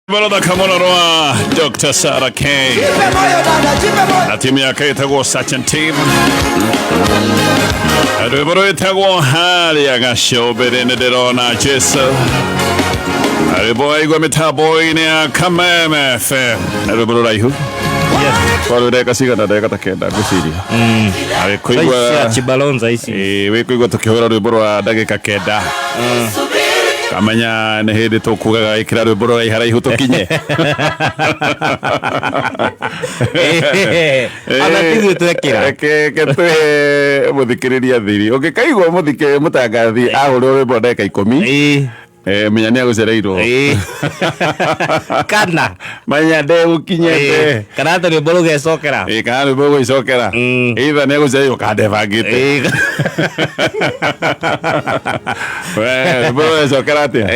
Rwĩmbo rũthaka mũno rwa Dr. Sarah K Jipe moyo dada, jipe moyo. na timu yake ĩtagwo Sachin Team. Rwĩmbo rwĩtagwo harĩa gacũmbĩrĩ nĩ ndĩrona Jesu. Rwĩmbo waigua mĩtambo-inĩ ya Kameme FM. Na rwĩmbo rũraihu kwa rwĩ ndagĩka cigana, ndagĩka ta 9 ngwĩciria. Agĩkũigua cia Chibalonza ici. Ĩĩ, wĩkũigua tũkĩhũra rwĩmbo rwa ndagĩka 9, kamenya nĩ hĩndĩ tũkugaga ĩkĩra rwĩmbo rũraiharaihu tũkinye. Ona tithuĩ twekĩra. Reke tũhe mũthikĩrĩria thiri ũngĩkaigua mũthikĩ mũtangathi ahũrwo rwĩmbo ndagĩka 10. Menya nĩ agũcereirwo. Kana menya ndegũkinyete. Kana atĩ rwĩmbo rũgecokera. Kana rwĩmbo rũgwĩcokera. Either nĩ agũcereirwo kana ndebangĩte. We, rwĩmbo rũgecokera atĩa?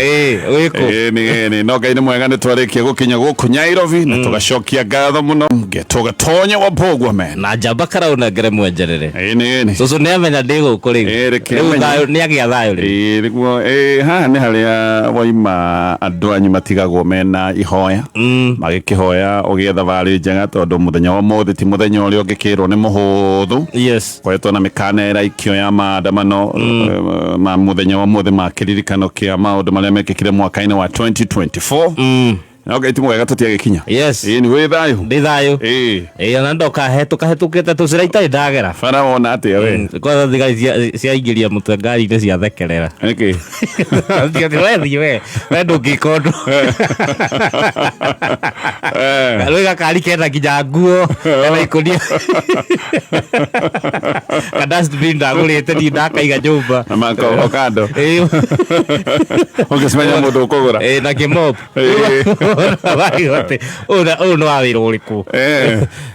Wĩkũ? Ĩĩ, nĩ no Ngai nĩ mwega, nĩ twarĩkia gũkinya gũkũ Nyairobi na tũgacokia ngatho mũno tũgatonya wa Mbũgua men. Na njamba karaunengere mwenjerere. Ĩĩ, nĩ Cũcũ nĩ amenya ndĩ gũkũ rĩu. Ĩĩ, reke Rĩu amenye. thayũ nĩ agĩa thayũ rĩu. Ĩĩ, nĩguo. Ĩĩ, haha nĩ harĩa waima andũ anyu matigagwo mena ihoya, magĩkĩhoya ũgĩe thabarĩ njega, tondũ mũthenya wa ũmũthĩ ti mũthenya ũrĩa ũngĩkĩrwo nĩ mũhũthũ. Koretwo na mĩkana ĩraikio ya maandamano ma mũthenya wa ũmũthĩ ma kĩririkano kĩa maũndũ marĩa mekĩkire mwaka-inĩ wa 2024. No Ngai ti mwega, tũtiagĩkinya. Ĩĩ, nĩ wĩ thayũ? Ndĩ thayũ. Ĩĩ, ona ndoka hetũka hetũkĩte tũcĩra itarĩ ndagera. Bara wona atĩa we? Kwanza thigari ciaingĩria mũtwe ngari-inĩ ciathekerera. Nĩkĩ? Atĩ we thiĩ, we ndũngĩka ũndũ. Rwĩ gakari kena nginya nguo, kena ikũnia, ka dustbin ndagũrĩte niĩ ndakaiga nyũmba. Na makoho kando. Ĩĩ. Ũngĩcemania mũndũ ũkũgũra. Ĩĩ, na kĩmop. Ũyũ nĩ wa wĩra ũrĩkũ?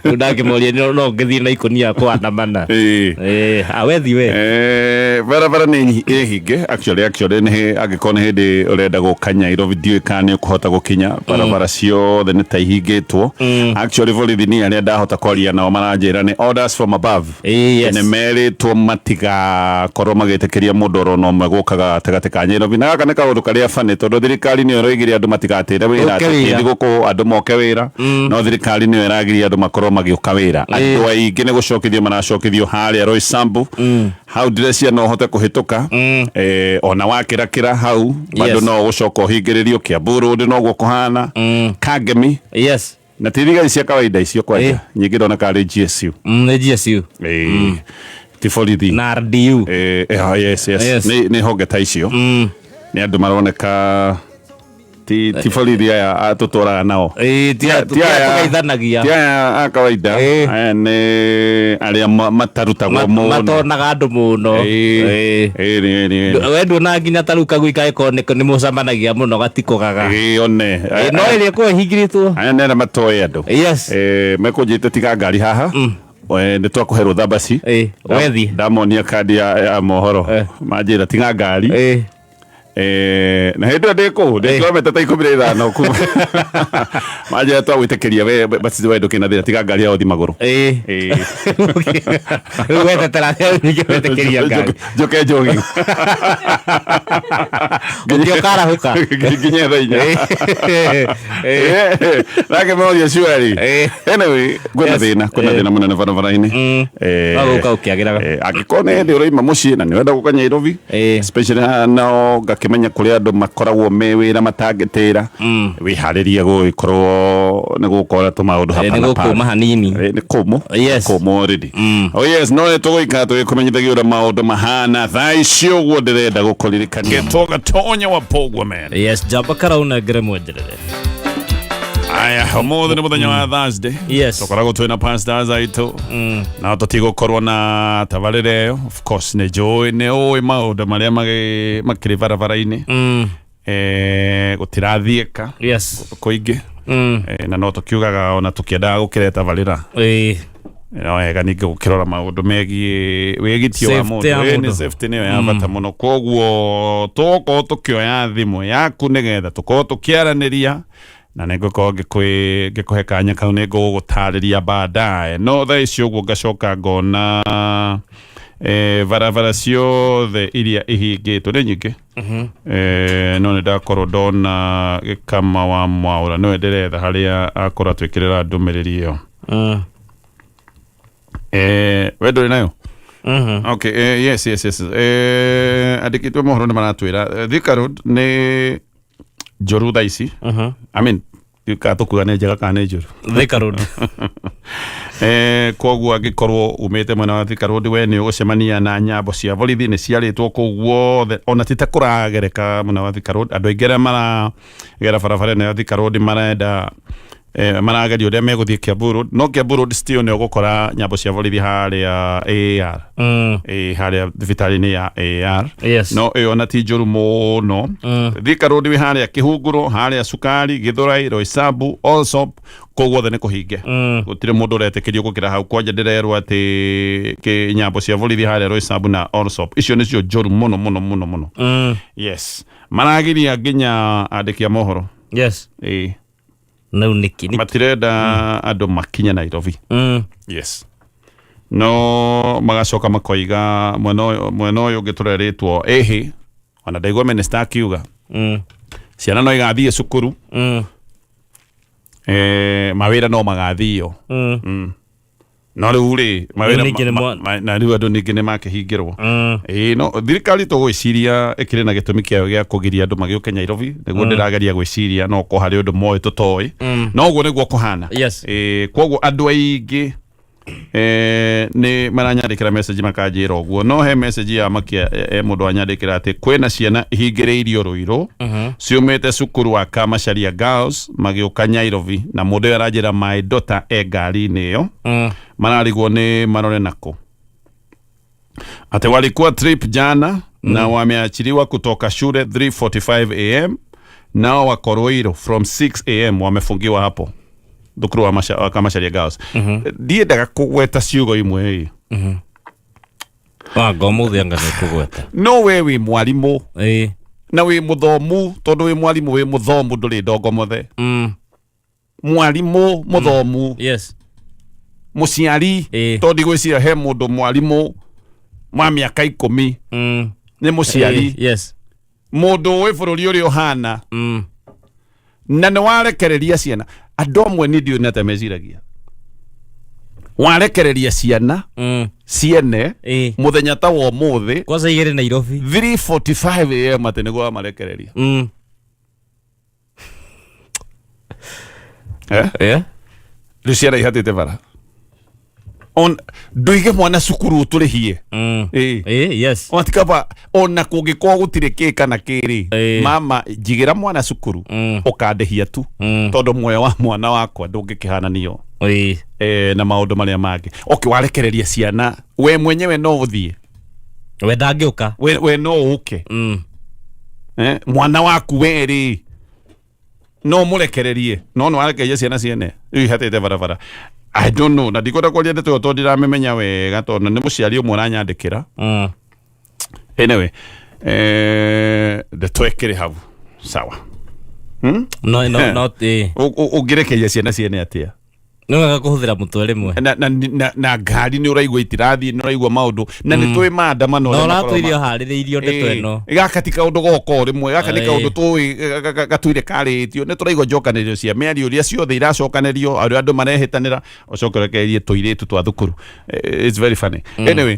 Rĩu ndangĩmoria no ngĩthiĩ na ikũnia kũandamana. We thiĩ we. Barabara nĩ ĩ hinge, actually nĩ angĩkorwo nĩ hĩndĩ ũrenda gũka Nyairobi, ndiũĩ kana nĩ ũkũhota gũkinya. Barabara ciothe nĩ ta ihingĩtwo. Actually borithi niĩ arĩa ndahota kwaria nao maranjĩra nĩ orders from above. Yes. Nĩ merĩtwo matigakorwo magĩtĩkĩria mũndũ oro na ũmwe gũka gatagatĩ ka Nyairobi, na gaka nĩ kaũndũ karĩa bani, tondũ thirikari nĩyo ĩroigire andũ matigatĩre wĩra. Ũke wĩra. Atĩ thigũkũ andũ moke wĩra, no thirikari nĩyo ĩragiria andũ makorwo magĩũka wĩra. Andũ aingĩ nĩ gũcokithio maracokithio harĩa Roysambu. Hau ndĩrecia no ũhote kũhĩtũka, ona wakĩrakĩra hau bado no ũgũcoka ũhingĩrĩrio. Kiambu Road noguo kũhana. Kangemi na ti thigari cia kawaida icio kwanja. Nyingĩ ndona karĩ GSU. Nĩ GSU. Ti borithi. Na RDU. Yes. Nĩ honge ta icio, nĩ andũ maroneka ti borithi aya tũtũraga nao. Ĩĩ, ti aya tũgeithanagia. Ti aya a kawaida. Aya nĩ arĩa matarutagwo mũno. Matonaga andũ mũno. Ĩĩ, nĩ. We nduona nginya ta rĩu kagui kangĩkorwo nĩ mũcemanagia mũno gatikũgaga. Ĩĩ, one. Ĩĩ, no ĩrĩa ĩkorwo ĩhingĩrĩtwo. Aya nĩ arĩa matoĩ andũ. Mekũnjĩte tiga ngari haha. Nĩ twakũhe rũtha baci. Ĩĩ, wethi. Ndamonia kandi ya mohoro. Manjĩra tiga ngari. Na hĩndĩ ĩyo ndĩ kũu ndĩ kilomita ta 15 kuma, manjĩra twagwĩtĩkĩria we basi, we ndũkĩna thĩna, tiga ngari ya ũthi magũrũ. Rĩu wetetera ningĩ wetĩkĩria ngari. Njoke njogi. Ũngĩ ũkarahũka. Nginye thaa 4. Nake moria cuari. Anyway, kwĩna thĩna, kwĩna thĩna mũnene barabara-inĩ. No gũka ũkĩagĩraga. Angĩkorwo nĩ hĩndĩ ũraima mũciĩ na nĩ ũrenda gũka Nairobi, especially haha nao ngakĩmenya kũrĩa andũ makoragwo me wĩra matangĩtĩra, wĩharĩrie gũgĩkorwo nĩ gũgũkorwo tũmaũndũ hapa nĩ na pale. gũkũma hanini. Nĩ kũmũ. Kũmũ already. Oh yes, no nĩ tũgũikara tũgĩkũmenyithagia ũrĩa maũndũ mahana thaa ici ũguo. Ndĩrenda gũkũririkania Gĩtoga wa Pogwa man. Yes, njamba karaunengere mwenjerere. Aya, ũmũthĩ nĩ mũthenya wa Thursday. Tũkoragwo twĩna pastors aitũ na tũtigũkorwo na tabarĩra ĩyo. Of course nĩ njũĩ nĩ ũĩ maũndũ marĩa makĩrĩ barabara-inĩ. Gũtirathiĩka kũingĩ. Na no tũkiugaga ona tũkĩendaga gũkĩre tabarĩra, no wega ningĩ gũkĩrora maũndũ megiĩ wĩgitio wa Safety ya mũndũ. Ĩĩ, nĩ mũndũ. safety nĩyo ya bata mũno, koguo tũgũkorwo tũkĩoya thimũ yaku nĩgetha tũkorwo tũkĩaranĩria, na nĩ ngũkorwo ngĩkũhe kanya kau, nĩ ngũgũtarĩria baadaye. No thaa ici ũguo ngacoka ngona Barabara ciothe iria ihingĩtwo nĩ nyingĩ. No nĩ ndakorwo ndona Gĩkama wa Mwaũra, nĩwe ndĩretha harĩa akorwo atwĩkĩrĩra ndũmĩrĩri ĩyo. We ndũrĩ nayo? Okay, yes. Andĩkĩtwo mohoro nĩ maratwĩra Thika Road nĩ njũru thaa ici. I mean, kana tũkuga nĩ njega kana nĩ njũru. Thika Road. Koguo angĩkorwo umĩte mwena wa Thika Road, we nĩ ũgũcemania na nyambo cia borithi nĩ ciarĩtwo kũu guothe, ona ti ta kũragereka mwena wa Thika Road. Andũ aingĩ arĩa maragera barabara ĩno ya Thika Road marenda marageria ũrĩa megũthiĩ Kiambu Road, no Kiambu Road still nĩ ũgũkora nyambo cia borithi harĩa AAR. Harĩa thibitarĩ-inĩ ya AAR. No ĩyo ona ti njũru mũno. Thika Road wĩ harĩa Kĩhunguro, harĩa Cukari, Gĩthũrai, Roysambu, Allsops, kũu guothe nĩ kũhinge. Gũtirĩ mũndũ ũretĩkĩrio gũkĩra hau. Kwanja ndĩrerwo atĩ nyambo cia borithi harĩa Roysambu na Allsops, icio nĩcio njũru mũno mũno mũno mũno. Yes, maragiria nginya andĩki a mohoro. No nĩkĩ? Matirenda andũ makinye Nairobi. Yes, no magacoka makoiga mwena ũyũ ũngĩ tũrerĩtwo ĩhĩ, ona ndaigua minister akiuga ciana no igathiĩ cukuru. Mawĩra no magathio. No rĩu rĩ mawĩra Rĩu ningĩ nĩ na rĩu andũ ningĩ nĩ makĩhingĩrwo. Ĩĩ, no thirikari tũgwĩciria ĩkĩrĩ na gĩtũmi kĩayo gĩa kũgiria andũ magĩũke Nairobi, nĩguo ndĩrageria gwĩciria, no ko harĩ ũndũ moĩ tũtoĩ. No ũguo nĩguo kũhana. Ĩĩ, koguo andũ aingĩ nĩ maranyandĩkĩra message makanjĩra ũguo, no he message ya makia mũndũ wanyandĩkĩra atĩ kwĩna ciana ihingĩrĩirio Ruiru ciumĩte cukuru wa Kamacharia Girls magĩũka Nairobi, na mũndũ ũyũ aranjĩra my daughter e ngari-inĩ ĩyo. Mararigwo nĩ marore nako ati walikuwa trip jana na wameachiliwa kutoka shule 3:45 am, nao wako Ruiru from 6 am, wamefungiwa hapo thukuru wa Kamacharia Girls. Ndiendaga kũgweta ciugo imwe ĩ. Wanga ũmũthĩ anga nĩ kũgweta. No we wĩ mwarimũ na wĩ mũthomu, tondũ wĩ mwarimũ wĩ mũthomu, ndũrĩ ndongo mothe. Mwarimũ mũthomu. Mũciari, tondũ ndigwĩciria he mũndũ mwarimũ wa mĩaka 10 nĩ mũciari. Mũndũ ũĩ bũrũri ũrĩa ũhana na nĩ warekereria ciana. Andũ amwe nĩ ndiũĩ nĩ atĩa meciragia, warekereria ciana ciene mũthenya ta wa ũmũthĩ Kwanza igĩrĩ Nairobi. 3:45 am, atĩ nĩguo wamarekereria. Eh? Rĩu ciana ihatĩte bara, on nduige mwana cukuru ũtũrĩhie. Watikaba ona kũngĩkorwo gũtirĩ kĩ kana kĩrĩ, mama njigĩra mwana cukuru, ũkandĩhia tu, tondũ muoyo wa mwana wakwa ndũngĩkĩhananio na maũndũ marĩa mangĩ. Okay, warekereria ciana, we mwenyewe no ũthiĩ? We ndangĩũka. We no ũke? Mwana waku we rĩ, no mũrekererie? No nĩ warekereria ciana ciene rĩu ihatĩte barabara. I don't know, na ndikwenda kwaria ndeto ĩyo tondũ ndiramĩmenya wega, tondũ nĩ mũciari ũmwe ũranyandĩkĩra. Anyway, ndeto ĩkĩrĩ hau sawa. No no ĩĩ. Ũngĩrekereria ciana ciene atĩa? Nĩ wega kũhũthĩra mũtwe rĩmwe. Na ngari nĩ ũraigua itirathiĩ, nĩ ũraigua maũndũ, na nĩ tũĩ maandamano Na ũrĩa makoragwo ũratũire ũharĩrĩirio ndeto ĩno. Gaka ti kaũndũ goka o rĩmwe, gaka nĩ kaũndũ tũĩ gatuire karĩtio, nĩ tũraigua njokanĩrio cia mĩario iria ciothe iracokanĩrio, arĩa andũ marehĩtanĩra, ũcoke ũrekererie tũirĩtu twa thukuru. It's very funny. Anyway,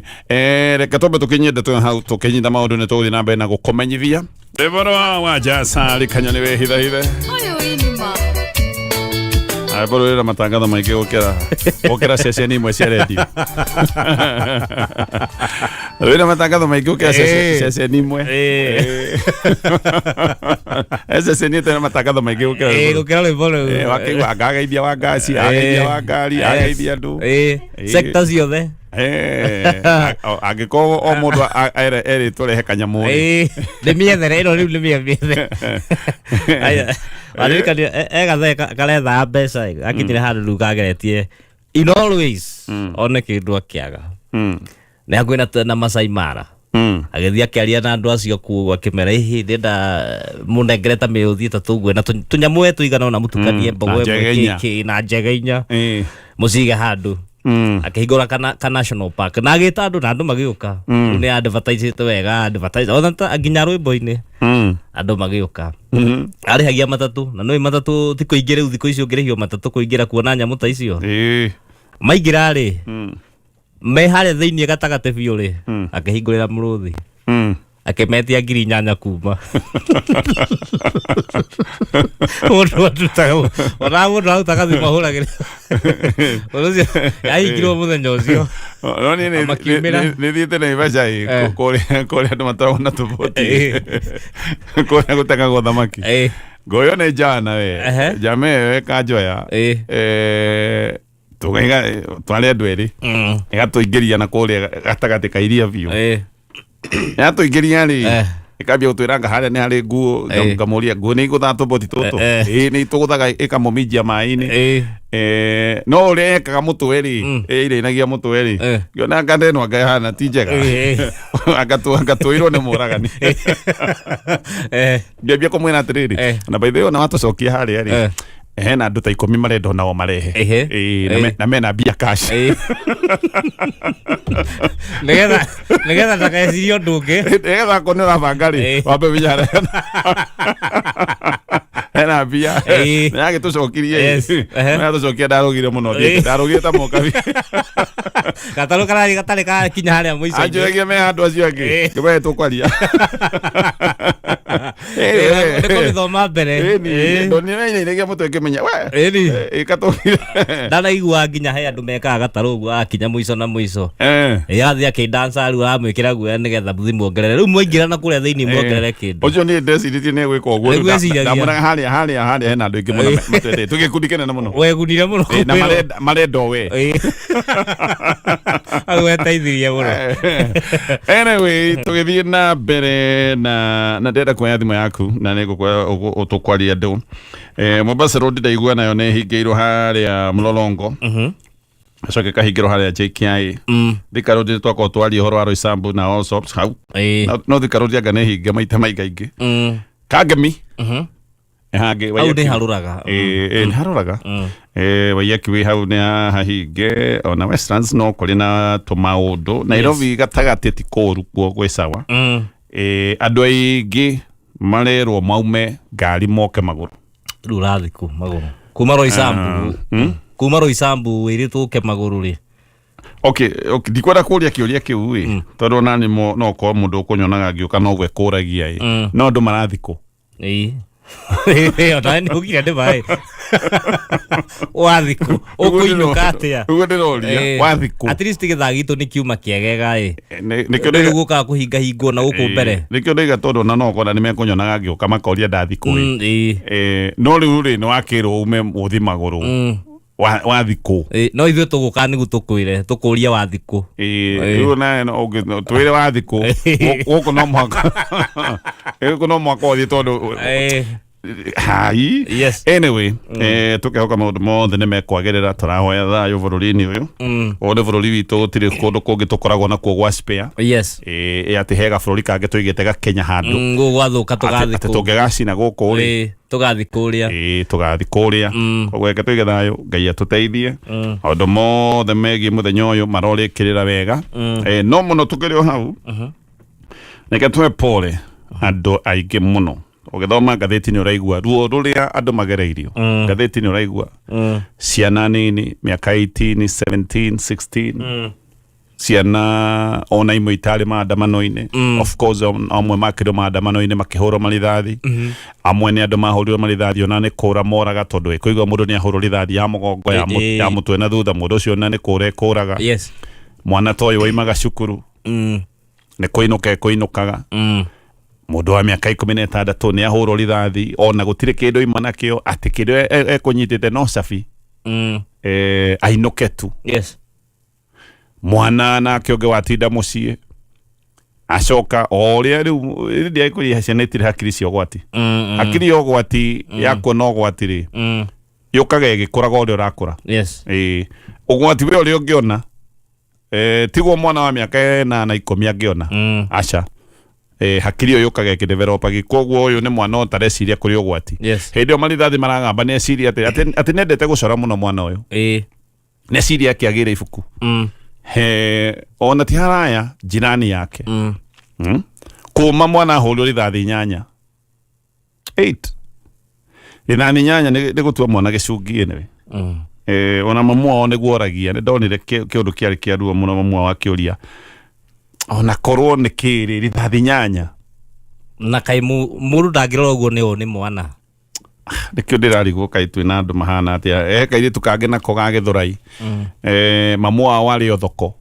reke twambe tũkinyie ndeto ĩyo hau, tũkĩnyita maũndũ nĩ tũgũthiĩ na mbere na gũkũmenyithia rĩboro wa Jasari Kanyoni wĩhithahithe. Ũyũ inima. Rwĩmbo rwĩna matangatho maingĩ gũkĩra ceceni imwe cia redio, rwĩna matangatho maingĩ gũkĩra ceceni imwe. Ceceni ĩtena matangatho maingĩ gũkĩra rwĩmbo rũu. Gũkĩra rwĩmbo rũu. Wakĩigua anga ageithia wa ngaci, ageithia wa ngari, ageithia andũ. Sector ciothe. Angĩkorwo o mũndũ erĩtwo rehe kanyamũ rĩ. Nĩ mĩethere ĩno rĩu, nĩ mĩethere. Aya, waririkania egathe karethaga mbeca ĩ, akinyire handũ rĩu kageretie in all ways one kĩndũ akĩaga. Nĩ hakuhĩ na Masai Mara. Agĩthiĩ akĩaria na andũ acio kuo, akĩmera ihi ndĩrenda mũnengere ta mĩũthi 3 ũguo na tũnyamũ we tũigana ũna, mũtukanie mbogo Na ĩmwe njege inya. kĩ na njege inya, mũcige handũ. Akĩhingũra ka national park na agĩta andũ na andũ magĩũka. Rĩu nĩ advertisĩte wega, advertise ona nginya rwĩmbo-inĩ andũ magĩũka. Arĩhagia matatũ na nĩ matatũ thikũ ingĩ, rĩu thikũ icio ũngĩrĩhio matatũ kũingĩra kuona nyamũ ta icio. Maingĩra rĩ, me harĩa thĩinĩ gatagatĩ biũ rĩ, akĩhingũrĩra mũrũthi, akĩmetia 8,000 kuma mũndũ arutaga, ona mũndũ arutaga thimũ ahũragĩra ũndũ ũcio yahingirwo mũthenya ũcio. No niĩ Makiumĩra. Nĩ thiĩte Naivasha ĩ, kũrĩa andũ mataragwo na tũboti, kũrĩa gũtegagwo thamaki. Ngoyo nĩ njana we. Njama ĩyo ĩkanjoya. Tũgaiga twarĩ andũ erĩ, ĩgatũingĩria na kũrĩa gatagatĩ ka iria biũ. Yatũingĩria rĩ, ĩkambia gũtwĩra anga harĩa nĩ harĩ nguo. Ngamũria, nguo nĩ igũthaga tũboti tũtũ? Ĩĩ, nĩ itũgũthaga, ĩkamũminjia maĩ-inĩ. No ũrĩa ekaga mũtwe rĩ, ĩirĩinagia mũtwe rĩ, ngĩona anga ndeno anga ĩhana ti njega, anga tũirwo nĩ mũragani. Ngĩambia kũmwĩra atĩrĩrĩ, na by the way, ona watũcokia harĩa rĩ, hena andũ ta 10 marenda onao marehe. Ĩĩ, na mena mbia cash. Nĩgetha ndakecirie ũndũ ũngĩ. Nĩgetha akorwo nĩ ũrabanga rĩ, wambe ũmenye harĩa hena mbia. Nĩ yagĩtũcokirie. Yatũcokia, ndarũgire mũno. Ndarũgire ta mũkabi. Gatarũ kararĩ gatarĩ kakinya harĩa mũico-inĩ. Anjũragia me andũ acio angĩ, ngĩmwe tũkwaria. Nĩ kũmĩthoma mbere. Ndonire mũtwe ngĩmenya we. Ĩkatũgire. Ndanaigua nginya he andũ mekaga gatarũ ũguo, akinya mũico na mũico, yathiĩ akĩdanca, rĩu aramwĩkĩra guoya nĩgetha mũthiĩ muongerere, rĩu mwaingĩra na kũrĩa thĩinĩ muongerere kĩndũ. Ũcio niĩ ndecirĩtie nĩ gwĩka ũguo. Nĩguo eciragia. Ndamwĩraga harĩa hena andũ aingĩ mũno matwendete, twĩ gĩkundi kĩnene mũno. Wegunire mũno. Na marenda o we. Hau weteithirie mũno. Anyway, tũgĩthiĩ na mbere na ndĩrenda kuoya thimũ yaku na nĩ ngũkuoya tũkwaria andũ. Mombasa Road ndaigua nayo nĩ ĩhingĩirwo harĩa Mlolongo, acoke ĩkahingĩrwo harĩa JKIA. Thika Road nĩ twakorwo twaria ũhoro wa Roysambu na all shops hau. No Thika Road anga nĩ hinge maita maingaingĩ. Kangemi hangĩ. Hau nĩ harũraga. Ĩ, nĩ harũraga. Waiyaki wĩ hau nĩ hahinge, ona Westlands no kũrĩ na tũmaũndũ. Nairobi gatagatĩ ti kũũru kuo, gwĩ sawa. Andũ aingĩ marerwo maume ngari moke magũrũ. Rĩu ũrathiĩ kũ magũrũ kuma Roysambu? Kuma Roysambu wĩrĩtwo ũke magũrũ rĩ? Okay, ndikwenda kũria kĩũria kĩu ĩ, tondũ ona nĩ no korwo mũndũ ũkũnyonaga ngĩũka no gwekũragia ĩ, no andũ marathiĩ kũ? Ĩĩ, ona nĩ ũgire nĩ maĩ wathiĩ kũ, ũkũinũka atĩa? Ũguo ndĩroria, wathiĩ kũ? At least gĩthaa gitũ nĩ kiuma kĩegega ĩ. Nĩkĩo Rĩu gũkaga kũhinga hingwo na gũkũ mbere. Nĩkĩo ndaiga, tondũ ona no ũkona nĩ mekũnyonaga ngĩũka makoria ndathi kũ ĩ. No rĩu rĩ, nĩ wakĩrwo ume ũthi magũrũ, wathi kũ? No ithuĩ tũgũka nĩguo tũkwĩre, tũkũrie wathiĩ kũ. Rĩu nawe no twĩre wathi kũ. Gũkũ no mũhaka, gũkũ no mũhaka ũthiĩ tondũ hai. Anyway, tũkehoka maũndũ mothe nĩ mekwagĩrĩra. Tũrahoya thayũ bũrũri-inĩ ũyũ. Ũyũ nĩ bũrũri witũ, gũtirĩ kũndũ kũngĩ tũkoragwo nakuo gwa spare. Ĩ atĩ he gabũrũri kangĩ tũigĩte gakenya handũ. Gũkũ gwathuka tũgathiĩ atĩ kũ. Tũngĩgacina gũkũ rĩ, Tũgathiĩ kũrĩa. Ĩ, tũgathiĩ kũrĩa. Koguo reke tũige thayũ, Ngai atũteithie. Maũndũ mothe megiĩ mũthenya ũyũ marorĩkĩrĩra wega. No mũno tũkĩrĩ o hau, reke tũhe pole andũ aingĩ mũno. Ũgĩthoma ngathĩti nĩ ũraigua ruo rũrĩa andũ magereirio. Ngathĩti nĩ ũraigua ciana nini mĩaka 18, 17, 16, ciana ona imwe itarĩ maandamano-inĩ. Of course, amwe makĩrwo maandamano-inĩ makĩhũrwo marithathi, amwe nĩ andũ mahũrirwo marithathi ona nĩ kũra moraga, tondũ ĩkũigua mũndũ nĩ ahũrwo rithathi ya mũgongo, ya mũtwe na thutha, mũndũ ũcio ona nĩ kũra ekũraga. Mwana ta ũyũ waimaga cukuru, nĩ kũinũka ekũinũkaga. Mũndũ wa mĩaka 16 nĩ ahũrwo rithathi, ona gũtirĩ kĩndũ ima nakĩo, atĩ kĩndũ ekũnyitĩte no cabi, ainũke tu. Mwana nake ũngĩ watinda mũciĩ, acoka o ũrĩa rĩu rĩrĩa kũrĩa ciana itirĩ hakiri cia ũgwati. Hakiri ya ũgwati, ya kuona ũgwati rĩ, yũkaga ĩgĩkũraga ũrĩa ũrakũra. Ĩĩ, ũgwati we ũrĩa ũngĩona, tiguo mwana wa mĩaka 8, 10 angĩona. Aca, hakiri ĩyo yũkaga ĩkĩdevelopagi. Koguo ũyũ nĩ mwana ũtareciria kũrĩ ũgwati. Hĩndĩ ĩyo marithathi maragamba nĩ eciria atĩ nendete gũcora mũno mwana ũyũ. Neciria akĩagĩra ibuku he ona ti haraya jirani yake. Kuma mwana ahũrwo rithathi 8 8 rithathi 8 nĩ gũtua mwana gĩcungi anyway. Ona mamu wao nĩguo oragia, nĩ ndonire kĩũndũ kĩarĩ kĩa ruo mũno, mamu wao akĩũria ona korwo nĩ kĩrĩ rithathi 8 Na kai mũndũ ndangĩrora ũguo nĩ ũũ nĩ mwana. Nĩkĩo ndĩrarigwo kaĩ twĩna andũ mahana atĩa. Kairĩtu kangĩ nako ga Gĩthũrai, mamu wao arĩ o thoko,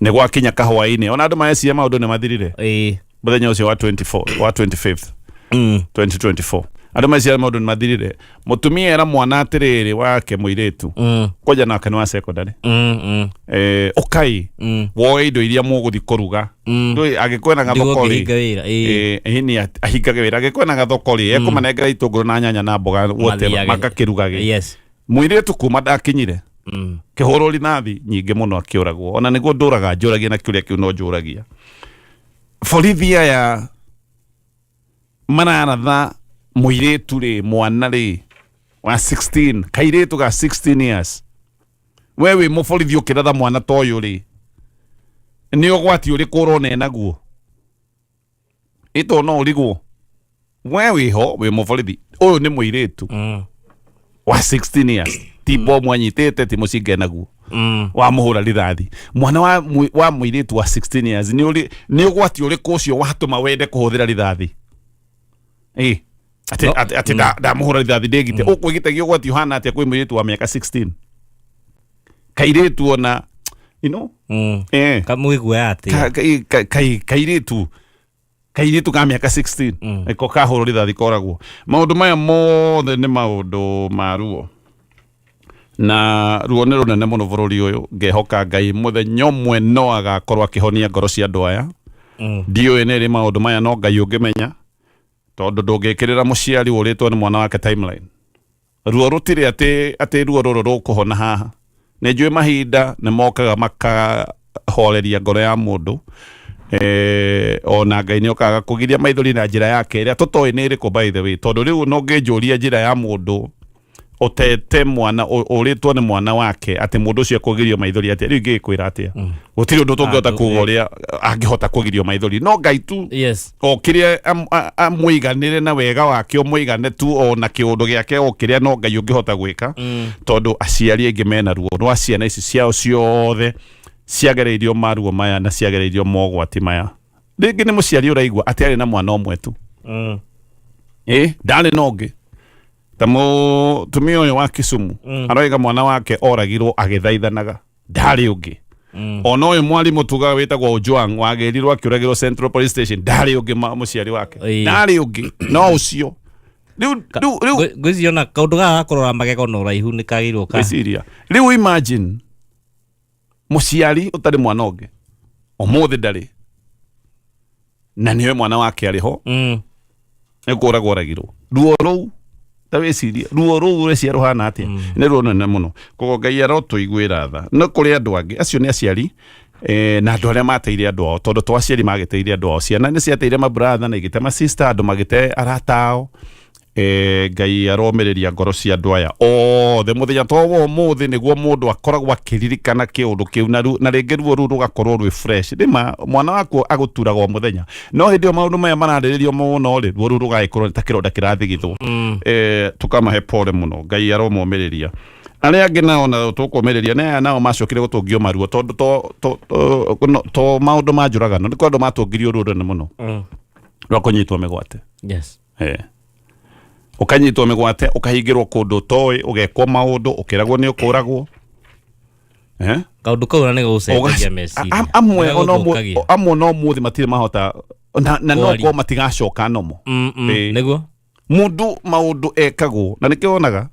nĩ gwakinya kahwainĩ, ona andũ mareciria maũndũ nĩ mathirire mũthenya ũcio wa 24 wa 25th 2024, andũ meciria maũndũ nĩ mathirire. Mũtumia era mwana atĩrĩrĩ wake mũirĩtu, kwanja nake nĩ wa secondary, ũkai woe indo iria mũgũthi kũruga. Ndũĩ angĩkwena gathoko rĩ, Ndiguo wĩra. Ĩĩ, ahinge wĩra, angĩkwena gathoko rĩ, ekũmanengera itũngũrũ na nyanya na mboga, whatever, Mathiage. makakĩrugage. Mũirĩtu kuma ndakinyire kĩhũrwo rithathi nyingĩ mũno akĩũragwo. Ona nĩguo ndũraga njũragia na kĩũria kĩu no njũragia borithi aya mararatha mũirĩtu rĩ, mwana rĩ wa 16, kairĩtu ga 16 years. We wĩ mũborithi ũkĩratha mwana ta ũyũ rĩ, nĩ ũgwati ũrĩkũ ũrona enaguo? Ĩto no ũrigwo we wĩho wĩ mũborithi, ũyũ nĩ mũirĩtu wa 16 years, ti bomu anyitĩte, ti mũcinga enaguo, wamũhũra rithathi mwana wa mũirĩtu wa 16 years, nĩ ũgwati ũrĩkũ ũcio watũma wende kũhũthĩra rithathi? Ĩ atĩ atĩ ndamũhũra rithathi ndĩgite, ũkwĩgitagia ũgwati ũhana atĩa kwĩ mũirĩtu wa mĩaka 16, kairĩtu ona you know? Kamũigua atĩa? Kairĩtu ka mĩaka 16 ko kahũrwo rithathi koragwo. Maũndũ maya mothe nĩ maũndũ ma ruo, na ruo nĩ rũnene mũno bũrũri ũyũ. Ngehoka Ngai mũthenya ũmwe no agakorwo akĩhonia ngoro cia andũ aya. Ndiũĩ nĩ rĩ maũndũ maya, no Ngai ũngĩmenya, tondũ ndũngĩkĩrĩra mũciari ũrĩtwo nĩ mwana wake timeline. Ruo rũtirĩ atĩ ruo rũrũ rũkũhona haha. Nĩ njũĩ mahinda nĩ mokaga makahoreria ngoro ya mũndũ, ona Ngai nĩ okaga kũgiria maithori na njĩra yake ĩrĩa tũtoĩ nĩ ĩrĩkũ, by the way, tondũ rĩu no ngĩnjũria njĩra ya mũndũ ũtete mwana ũrĩtwo nĩ mwana wake atĩ mũndũ ũcio ekũgirio maithori atĩa, rĩu ingĩgĩkwĩra atĩa? Gũtirĩ ũndũ tũngĩhota kuga ũrĩa angĩhota kũgirio maithori, no Ngai tu o kĩrĩa amũiganĩre na wega wake, ũmũigane tu o na kĩũndũ gĩake, o kĩrĩa no Ngai ũngĩhota gwĩka, tondũ aciari aingĩ mena ruo rwa ciana ici ciao ciothe ciagereirio maruo maya na ciagereirio mogwati maya. Rĩngĩ nĩ mũciari ũraigua atĩ arĩ na mwana ũmwe tu, ĩ ndarĩ na ũngĩ, ta mũtumia ũyũ wa Kisumu aroiga mwana wake oragirwo agĩthaithanaga, ndarĩ ũngĩ. Ona ũyũ mwarimũ tugaga wĩtagwo Ojwang wagĩrirwo akĩũragĩrwo Central Police Station, ndarĩ ũngĩ mũciari wake, ndarĩ ũngĩ no ũcio rĩu. Ngwĩciria ona kaũndũ gaka gakũrora magego na ũraihu nĩ kagĩrĩirwo ka Gwĩciria rĩu, imagine mũciari ũtarĩ mwana ũngĩ, ũmũthĩ ndarĩ na nĩwe mwana wake arĩ ho, nĩ kũragwo oragirwo. Ruo rũu, ta wĩcirie ruo rũu ũreciria rũhana atĩa? Nĩ ruo rũnene mũno. Koguo Ngai arotũiguĩra tha. No kũrĩ andũ angĩ, acio nĩ aciari na andũ arĩa mateire andũ ao, tondũ to aciari magĩteire andũ ao, ciana nĩ ciateire mabratha na igĩte masista, andũ magĩte arata ao. Ngai aromĩrĩria ngoro cia andũ aya othe. Mũthenya to wa ũmũthĩ nĩguo mũndũ akoragwo akĩririkana kĩũndũ kĩu na rĩngĩ ruo rũu rũgakorwo rwĩ fresh. Rĩma mwana waku agũturaga o mũthenya, no hĩndĩ ĩyo maũndũ maya mararĩrĩrio mũno rĩ, ruo rũu rũgagĩkorwo nĩ ta kĩronda kĩrathigithwo. Tũkamahe pole mũno, Ngai aromomĩrĩria. Arĩa angĩ nao na tũkũmĩrĩria nĩ aya nao macokire gũtũngio maruo, tondũ to maũndũ ma njũragano, nĩ kwa andũ matũngirio ruo rũnene mũno rwa kũnyitwo mĩgwate. Ũkanyitwo mĩgwate, ũkahingĩrwo kũndũ ũtoĩ, ũgekwo maũndũ, ũkĩragwo nĩ ũkũragwo. Kaũndũ kau na nĩ gũcenjagia meciria. Amwe Nĩ ona gũthũkagia. Amwe ona ũmũthĩ matirĩ mahota na no Kwaria. korwo matigacoka nomo. Nĩguo. Mũndũ maũndũ ekagwo na nĩkĩo wonaga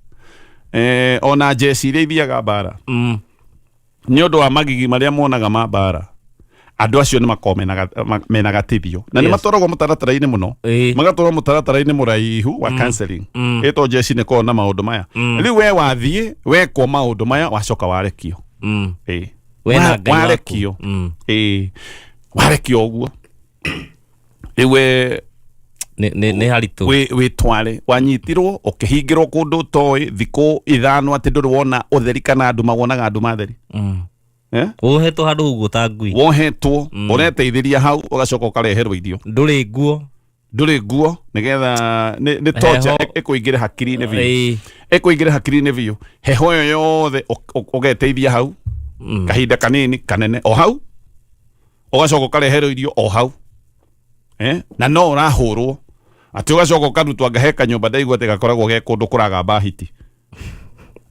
ona njeci iria ithiaga mbara nĩ ũndũ wa magigi marĩa monaga ma mbara, andũ acio nĩ makoragwo mena gatithio na nĩ matwaragwo mũtaratara-inĩ mũno, magatwarwo mũtaratara-inĩ mũraihu wa counseling. Ĩtwo njeci nĩ korwo na maũndũ maya. Rĩu we wathiĩ wekwo maũndũ maya, wacoka warekio. We na Ngai waku. Warekio. Ĩĩ, warekio ũguo rĩu we Nĩ haritũ. Wĩtware wanyitirwo ũkĩhingĩrwo kũndũ ũtoĩ thikũ 5 atĩ ndũrĩ wona ũtheri kana nduma, wonaga nduma theri. Eh? Wohetwo handũ ũguo ta ngui. Wohetwo, ũreteithĩria hau, ũgacoka ũkareherwo irio. Ndũrĩ nguo. Ndũrĩ nguo, nĩgetha nĩ torture. Heho. Ĩkũingĩre hakiri-inĩ biũ. Ĩĩ. Ĩkũingĩre hakiri-inĩ biũ, heho ĩyo yothe ũgeteithia hau kahinda kanini kanene o hau, ũgacoka ũkareherwo irio o hau, eh? Na no ũrahũrwo atĩ ũgacoka ũkarutwo anga he kanyũmba ndaigua atĩ gakoragwo ge kũndũ kũragamba hiti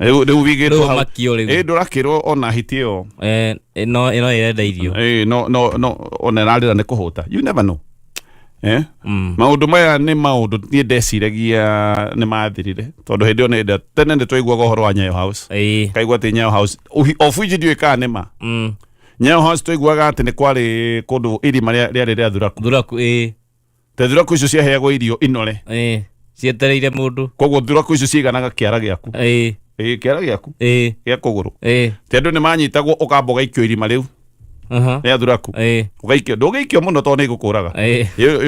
rĩu wigĩtwo Rĩu hau. ũmakio rĩu. Ĩ, ndũrakĩrwo ona hiti ĩyo. Eh, ĩno ĩno ĩrenda irio. Ĩ, no ona ĩrarĩra nĩ kũhũta, you never know, eh? Maũndũ maya nĩ maũndũ niĩ ndeciragia nĩ mathirire, tondũ hĩndĩ ĩyo nĩ tene nĩ twaiguaga ũhoro wa Nyayo House. Kaigua atĩ Nyayo House of which ndiũĩ kana nĩ ma. Nyayo House twaiguaga atĩ nĩ kwarĩ kũndũ irima rĩarĩ rĩa thuraku. Thuraku, ĩĩ. Te thuraku icio ciaheagwo irio inore. Ĩĩ, cietereire mũndũ. Koguo thuraku icio ciganaga kĩara gĩaku. Ĩĩ, kĩara gĩaku gĩa kũgũrũ. Ti andũ nĩ manyitagwo, ũkamba ũgaikio irima rĩu rĩa thuraku. Ũgaikio, ndũgĩikio mũno tondũ nĩ igũkũraga.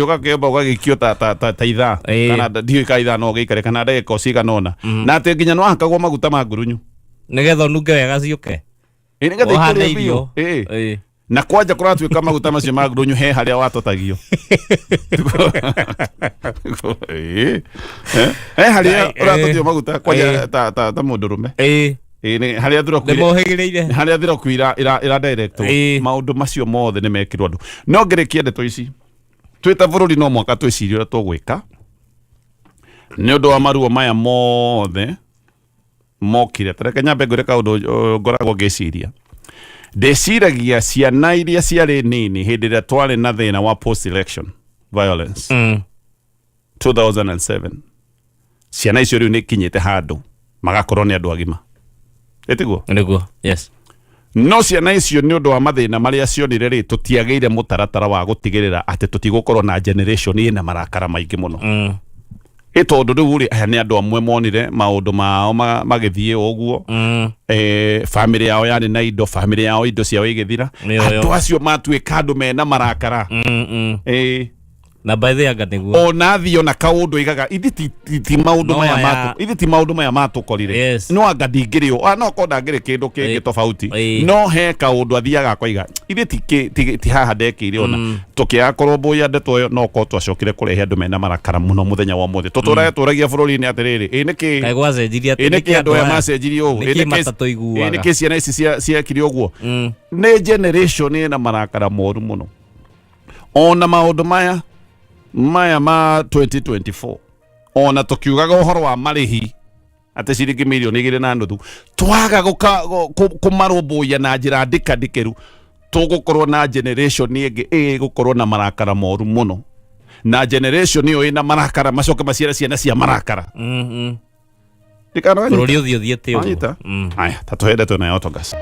Ũgakĩamba ũgagĩikio ta ithaa kana ndiũĩ ka ithaa no ũgĩikare kana ndagĩka o cigana ũna, na atĩ nginya nĩwahakagwo maguta ma ngurunyu. Nĩgetha ũnunge wega ciũke. Ĩ, nĩgetha Ũhane ikũrĩe biũ. irio. Ĩ. Na kwanja kũratuĩka maguta macio ma ngurunyu he harĩa watotagio. Ĩ. Eh, he harĩa ũratotio maguta kwanja ta mũndũrũme. Ĩ, nĩ harĩa thuraku Nĩ mohĩgĩrĩire. Harĩa thiraku ira directwo. Maũndũ macio mothe nĩ mekirwo andũ. No ngĩrĩkia ndeto ici, twĩ ta bũrũri no mwaka twĩcirie ũrĩa tũgwĩka nĩ ũndũ wa maruo maya mothe mokire. Tareke nyambe ngwĩre kaũndũ ngoragwo ngĩciria. Ndĩciragia ciana iria ciarĩ nini hĩndĩ ĩrĩa twarĩ na thĩna wa post election violence 2007, ciana icio rĩu nĩ ikinyĩte handũ magakorwo nĩ andũ agima, ĩtiguo? Nĩguo, yes. No ciana icio, nĩ ũndũ wa mathĩna marĩa cionire rĩ, tũtiagĩire mũtaratara wa gũtigĩrĩra atĩ tũtigũkorwo na generation ĩna marakara maingĩ mũno. Ĩ tondũ rĩu rĩ, aya nĩ andũ amwe monire maũndũ mao magĩthiĩ o ũguo. Bamĩrĩ yao yarĩ na indo, bamĩrĩ yao indo ciao igĩthira. Mĩoyo. Andũ acio matuĩka andũ mena marakara. Na by the way, anga nĩguo. Ona athiĩ ona kaũndũ aigaga ithi ti maũndũ No maya aya- ithi ti maũndũ maya matũkorire. No anga ndingĩrĩ ũ no korwo ndangĩrĩ kĩndũ kĩngĩ tofauti. No he kaũndũ athiaga akoiga ithe ti haha ndekĩire, ona tũkĩaga kũrũmbũiya ndeto ĩyo no korwo twacokire kũrehe andũ mena marakara mũno mũthenya wa ũmũthĩ tũtũrage tũragia bũrũri-inĩ atĩrĩrĩ, ĩ nĩkĩ Kaĩ gwacenjirie atĩ ĩ nĩkĩ andũ aya macenjirie ũũ? Ĩ Nĩkĩ nĩkĩ matatũiguaga? Nĩkĩ ciana ici ciekire ũguo? Nĩ generation ĩna marakara moru mũno. Ona maũndũ maya ma 2024, ona tũkiugaga ũhoro wa marĩhi atĩ ciringi 2.5 million, twaga kũmarũmbũiya na njĩra ndikandikĩru, tũgũkorwo na generation ĩngĩ ĩgũkorwo na marakara moru mũno, na generation ĩyo ĩna marakara macoke maciare ciana cia marakara. Ndikana Bũrũri ũthiĩ ũthiĩte ũguo. Wanyita? Aya, tatuhe ndeto na ya Autogas.